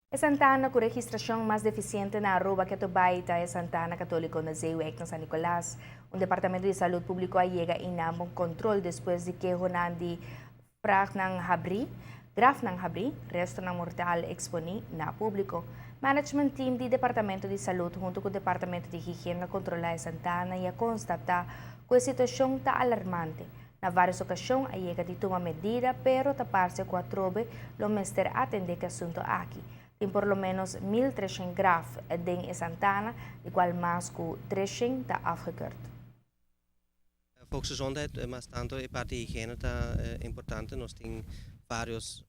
E santana cu registracion mas deficiente na Aruba keto bay ta e Santana Catolico na Zeewijk na San Nicolas. Un departamento di Salud Publico a yega eynan pa un control despues di kehonan di fragnan habri, grafnan habri, restonan mortal exponi na publico. Management team di Departamento di Salud hunto cu Departamento di Higiene a controla e santana y a constata cu e situacion ta alarmante. Na vários okashon a yega di tuma medida pero ta parse ku atrobe lo mester atendé ku e asuntu aki. Tin por lo ménos 1300 graf den e santana, di kual mas ku 300 ta afgekeurd. Volksgezondheid, mas tanto e parti higiene ta importante. Nos tin varios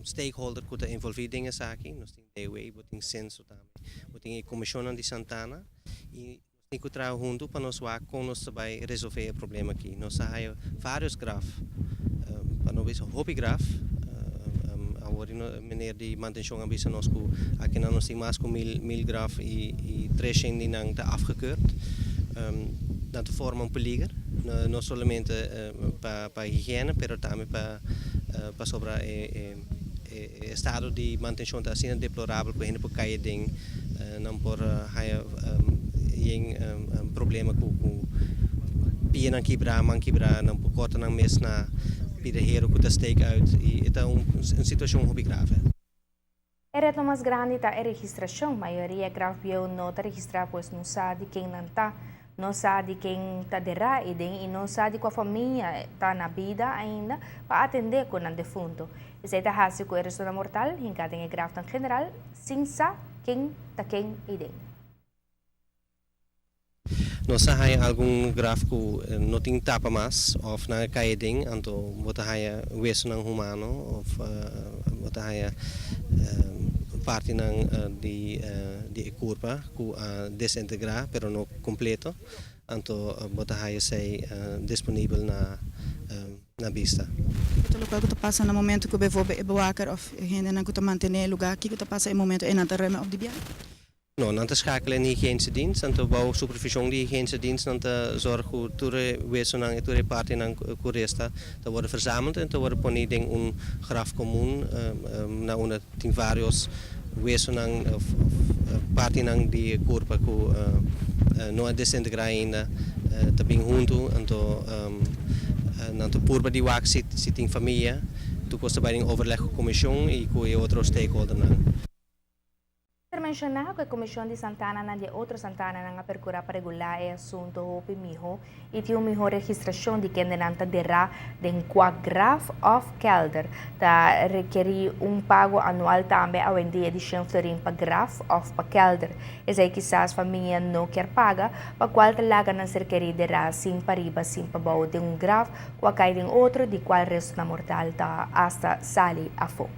stakeholder ku ta envolví den esaki. Nos tin DW, bo tin Censo tambe, bo tin e komishonnan di Santana i nos tin ku traha huntu pa nos wak kon nos ta bai resolvé e problema aki. Nos a haya vários graf, pa no bisa hopi graf. Awor meneer di mantenshon a bisa nos ku akinan nos tin mas ku mil graf i 300 di nan ta afgekeurd. Nan ta forma un peliger, no solamente pa higiene pero tambe pa pasobra e estado di mantenshon ta asina deplorabel ku hende por kai aden, nan por haya yen problema ku pianan kibrá, man kibrá, nan por kòrta nan mes na pida hero ku ta steek uit i e ta un situashon hopi grave. E reto mas grandi ta e registrashon. Mayoria graf bieu no ta registrá pues no sa di ken nan ta, no sa di ken ta derá ei den i no sa di kua famia ta na bida ainda pa atendé ku nan defunto. Esei ta hasi ku e restonan mortal hinká den e grafnan general sin sa ken ta ken ei den. Nos a haña algun graf ku no tin tapa mas òf nan a kai aden, anto bo ta haña wesonan humano òf bo ta haña partinan di e kurpa ku a desintegrá pero no kompleto, anto bo ta haña esei disponibel na bista. Kiko ta lokual ku ta pasa na momento ku bijvoorbeeld e bewaker òf e hendenan ku ta mantené e lugá, kiko ta pasa e momento ei nan ta ruime òf di biaha? No, nan ta schakel in hygiënische dienst, anto bou supervision di hygiënische dienst nan ta zorg ku tur e wesonan i tur e partinan ku resta ta worde verzameld en ta worde poni den un graf komun na unda tin varios wesonan of partinan di e kurpa ku no a desintegra ainda ta bin huntu, anto nan ta purba di wak si tin famia, tur kos ta bai den overleg ku komishon i ku e otro stakeholdernan. Ter menshoná ku e Komishon di Santananan di e otro santananan a perkurá pa regulá e asuntu hopi mihó i tin un mihó registrashon di kendenan ta derá den kua graf òf kèlder. Ta rekerí un pago anual tambe awendia di shen florin pa graf òf pa kèlder. Esei kisas famia no kier paga, pa kual ta laga nan ser kerí derá sin pariba sin pabou den un graf ku a kai den otro di kual restonan mortal ta asta sali afó.